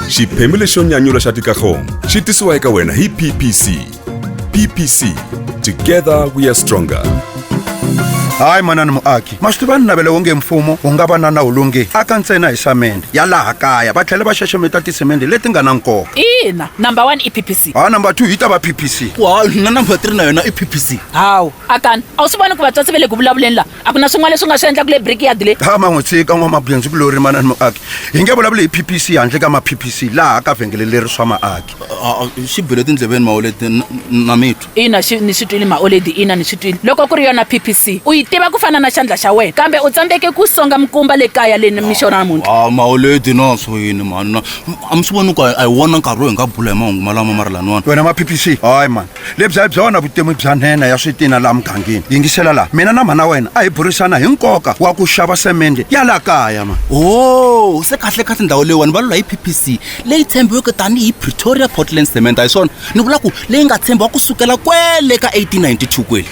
Xiphemu lexo nyanyula xa Dikagong xi tisiwa eka wena hi PPC. PPC, together we are stronger. Hayi manani muaki, ma swi tiva ni navela wonge mfumo wu nga va na nawu lowu nge aka ntsena hi samende ya laha kaya, va tlhela va xaxameta tisemende leti nga na nkoka. Ina, number 1 i PPC. Ha, number 2 yi ta va PPC. Wa na number 3 na yona i PPC. Hawu, akani a wu swi voni ku vatswatsi va le ku vulavuleni laha? A ku na swin'wana leswi u nga swi endlaka le brickyard leyi? Ha, ma n'wi tshika n'wamabindzu kulori manani muaki, hi nge vulavuli hi PPC handle ka ma PPC laha ka vhengele leri swa maaki. Xi bile tindleveni maoledi na mitwa. Ina, ni swi twile maoledi, ina ni swi twile. Loko ku ri yona PPC u yi tiva ku fana na xandla xa wena, kambe u tsandzeke ku songa mikumba le kaya le mixo namuntlha. A maoledi na swo yini mhani na a mi swi voni ku a hi wona nkarhi wo hi nga bula hi mahungu malama mara laniwani. Wena ma PPC, hayi mani, lebyi a hi byona vutomi bya nhenha ya switina laha mugangeni. Yingisela laha, mina na mhana wena a hi burisana hi nkoka wa ku xava semende ya laha kaya ma. Oh, se kahle-kahle ndhawu leyiwani va lula hi PPC leyi tshembiweke tanihi Pretoria Portland Cement, a hi swona? Ni vula ku leyi nga tshembiwa ku sukela kwele ka 1892 kwele.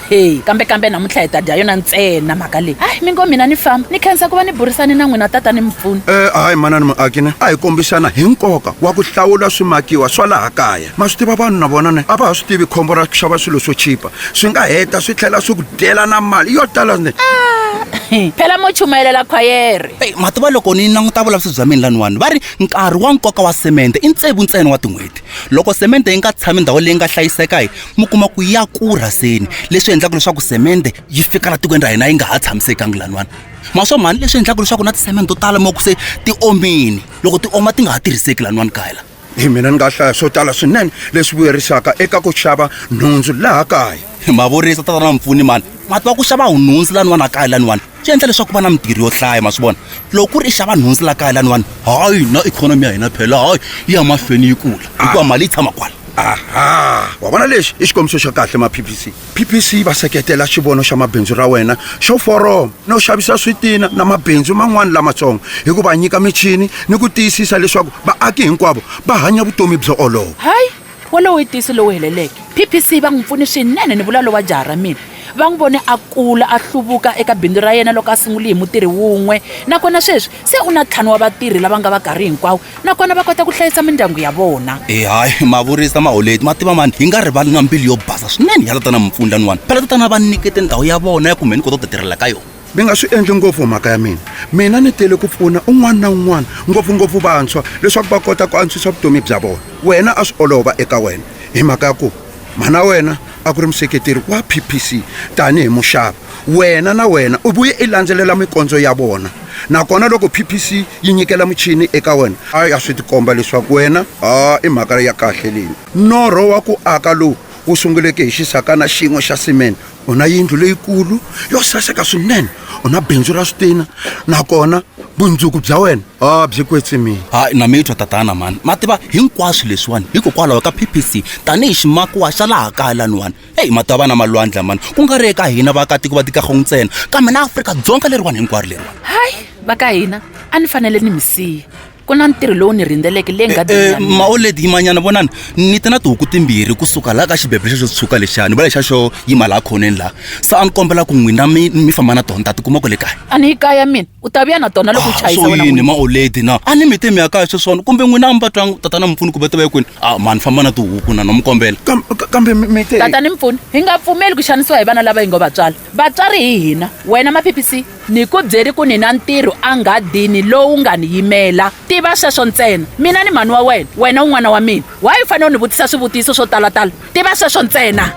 Hey, kambe kambe namuntlha hi ta dya yona ntsena mhaka leyi. Hayi, mi ngo mina ni famba, ni khensa ku va ni burisane na n'wina tatani Mpfuni. Hayi manani muaki ne, a hi kombisana hi nkoka wa ku hlawula swimakiwa swa laha kaya. Ma swi tiva vanhu na vona ne, a va ha swi tivi khombo ra ku xava swilo swo chipa, swi nga heta swi tlhela swi ku dyela na mali yo tala swinene. Phela mo chumayelela khwayere. Ey, ma tiva loko ni languta vulavisisi bya mina laniwani, va ri nkarhi wa nkoka wa semende i tsevu ntsena wa tin'hweti. Loko semende yi nga tshami ndhawu leyi nga hlayiseka hi mi kuma ku ya kurha seni, leswi endlaka leswaku semende yi fika la tikweni ra hina yi nga ha tshamisekangi laniwani. Ma swo mhani leswi endlaka leswaku na tisemende to tala mo ku se ti omini, loko ti oma ti nga ha tirhiseki laniwani kaya la. Hi mina ni nga hlaya swo tala swinene leswi vuyerisaka eka ku xava nhundzu laha kaya. Ma vurisa tatana Mpfuni mani, ma tiva ku xava nhundzu laniwani a kaya laniwani swi endla leswaku va na mintirho yo hlaya, ma swi vona. Loko ku ri i xava nhundzu la kaya laniwani, hayi na ikhonomi ya hina phela hayi yi ya mahlweni yi kula hikuva mali yi tshama kwala. Aha, wa vona lexi i xikombiso xa kahle ma PPC. PPC va seketela xivono xa mabindzu ra wena xo foroma no xavisa switina na mabindzu man'wana lamatsongo hi ku va nyika michini ni ku tiyisisa leswaku vaaki hinkwavo va hanya vutomi byo olova. Hayi, wolowo i ntiyiso lowu heleleke. PPC va n'wi pfune swinene ni vula lowa jaha ra mina. Va n'wi vone a kula a hluvuka eka bindzu ra yena loko a sungule hi mutirhi wun'we, nakona sweswi se u na ntlhanu wa vatirhi lava nga va karhi hinkwawo, nakona va kota ku hlayisa mindyangu ya vona. E hayi, ma vurisa maholeti, ma tiva mani, hi nga rivali na mbilu yo basa swinene ya tatana Mpfundla niwani. Phela tatana va nyikete ndhawu ya vona ya ku mhe ni kota ku ti tirhela ka yona. Mi nga swi endli ngopfu mhaka ya mina. Mina ni tele ku pfuna un'wana na un'wana, ngopfungopfu vantshwa, leswaku va kota ku antswisa vutomi bya vona. Wena a swi olova eka wena hi mhaka ya ku mhana wena a ku ri museketeri wa PPC tanihi muxavi. Wena na wena u vuye i landzelela mikondzo ya vona. Nakona loko PPC yi nyikela muchini eka wena, a swi tikomba leswaku wena a i mhaka ya kahle leyi. Norho wa ku aka lowu wu sunguleke hi xisakana xin'we xa simende, u na yindlu leyikulu yo saseka swinene, u na bindzu ra switina, nakona vundzuku bya wena a byi kwetsimile. Hayi, na mi twa tatana mani, ma tiva hinkwaswo leswiwani hikokwalaho ka PPC tanihi ximakiwa xa laha kaya laniwani. Heyi, ma tiva na malwandla mani, ku nga ri eka hina vaakatiko va Dikagong ntsena, kambe na Afrika-Dzonga leriwani hinkwaro leriwani. Hayi, va ka hina a ni fanele ni mi siya, ku na ntirho lowu ni rindzeleke le nghadini ya mina. Maoledi yimanyana, vonani ni te na tihuku timbirhi kusuka laha ka xibebe xexo tshuka lexiya, ni vula lexiya xo yima laha khoneni laha, se a ni kombela ku n'wina mi famba na tona, ni ta ti kuma kwale kaya. A ni yi kaya mina, u ta vuya na tona loko u chayisa Swo wena yini n'wini. maoledi na a ni mi te mi ya kaya sweswiwani, kumbe n'wina a mi va twangi tatana Mpfuni kumbe tiva kwini? A mani famba na tihuku na no mi kombela. Kambe mi te Tatani Mpfuni, hi nga pfumeli ku xanisiwa hi vana lava hi ngo va tswala. Vatswari hi hina. Wena ma PPC, ni ku byeri ku ni na ntirho enghadini lowu nga ni yimela. Tiva sweswo ntsena. Mina ni mhani wa wena, wena u n'wana wa mina. Why u fanele u ni vutisa swivutiso swo talatala? Tiva sweswo ntsena.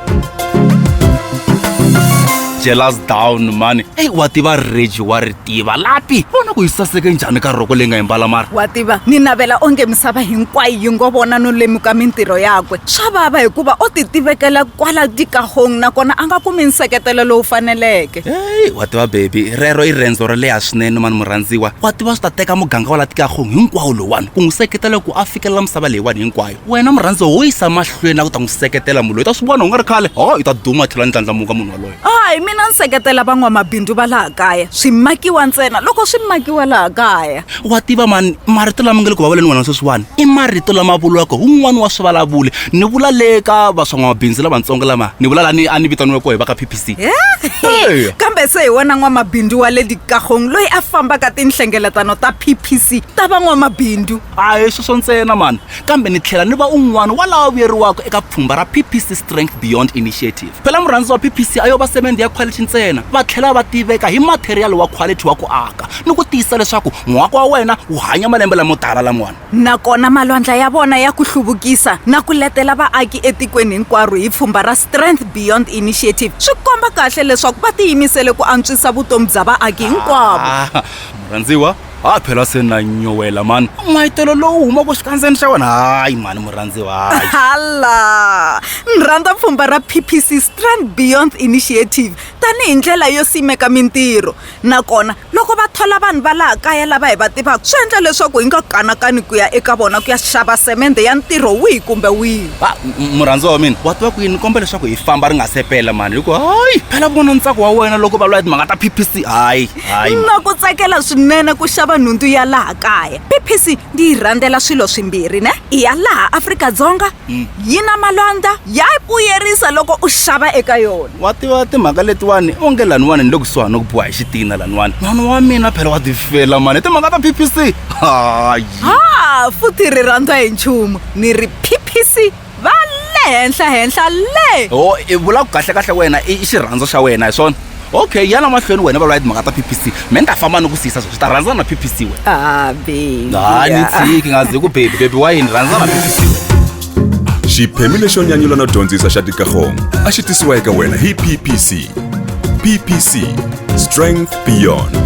Jealous down mani. Ey, wa tiva Reggie wa ri tiva lapi. Vona ku yi saseke njhani ka rhoko leyi nga yi mbala mara. Wa tiva, ni navela onge misava hinkwayo yi ngo vona no lemuka mintirho yakwe. Swa vava hikuva o ti tivekela kwala Dikagong nakona a nga kumi nseketelo lowu faneleke. Hey, wa tiva baby, rero i rendzo ro leha swinene mani murhandziwa. Wa tiva swi ta teka muganga wa la Dikagong hinkwawo lowuwani ku n'wi seketela ku a fikelela misava leyiwani hinkwayo. Wena murhandziwa wo yisa mahlweni na ku ta n'wi seketela munhu loyi, u ta swi vona u nga ri khale, ho i ta duma a tlhela a ndlandlamuka munhu waloye. Hayi, mina Mina ni seketela van'wamabindzu va laha kaya. Swi makiwa ntsena loko swi makiwa laha kaya. Wa tiva mani, marito lama nga le ku vulavuleni wena sweswiwani i marito lama vuriwaka hi wun'wana wa swivulavuli. Ni vula le ka va swa n'wamabindzu lavatsongo lama ni vula lani a ni vitaniwe koho hi va ka PPC. Hey. Kambe se hi wena n'wamabindzu wa le dikagong loyi a fambaka tinhlengeletano ta PPC ta van'wamabindzu. A hi sweswo ntsena mani, kambe ni tlhela ni va un'wana wa lava vuyeriwaka eka pfhumba ra PPC Strength Beyond Initiative. Phela murhandzi wa PPC a yo va semende ya quality ntsena, va tlhela va tiveka hi material wa quality wa ku aka ni ku tiyisisa leswaku muako wa wena wu hanya malembe lamo tala lamawani. Nakona malwandla ya vona ya ku hluvukisa na ku letela vaaki etikweni hinkwaro hi pfhumba ra Strength Beyond Initiative swi komba kahle leswaku va tiyimisele ku antswisa vutomi bya vaaki hinkwavo. Ah, murhandziwa, ha phela se na nyowela mani n'wayitelo lowu humaka xikandzeni xa wena. Hayi mani murhandziwa, hayi. Hala, ni rhandza pfhumba ra PPC Strength Beyond Initiative tanihi ndlela yo simeka mintirho. Nakona loko va thola vanhu va laha kaya lava hi va tivaka, swi endla leswaku hi nga kanakani ku ya eka vona ku ya xava semende ya ntirho wihi kumbe wihi. Ha, murhandziwa wa mina, wa tiva ku yini? Ni kombela leswaku hi famba ri nga se pela mani, hikuva hayi phela vona ntsako wa wena loko va vula timhaka ta PPC. Hayi, hayi. Na ku tsakela swinene ku xava nhundzu ya laha kaya. PPC ndi yi rhandzela swilo swimbirhi ne? I ya laha Afrika-Dzonga, yi na malwandla, ya vuyerisa loko u xava eka yona. Wa tiva timhaka letiwani onge laniwani ni le kusuhani no ku biwa hi xitina laniwani. N'wana wa mina phela wa tifela mani timhaka ta PPC. Hayi. Ha, futhi ri rhandza hi nchumu. Ni ri PPC va le henhla henhla le. O, i vula ku kahle kahle wena i xirhandzo xa wena hi swona. Okay, yana mahlweni wena va vula timhaka ta PPC. Me ni ta famba ni ku siyisa sweswi, ta rhandzana na PPC wena. Ah, baby. Ha, ni tshiki nga zi ku baby, baby wa yini, rhandzana na PPC wena. Xiphemu lexo nyanyula no dyondzisa xa Dikagong a xi tisiwa eka wena hi PPC. PPC, Strength Beyond.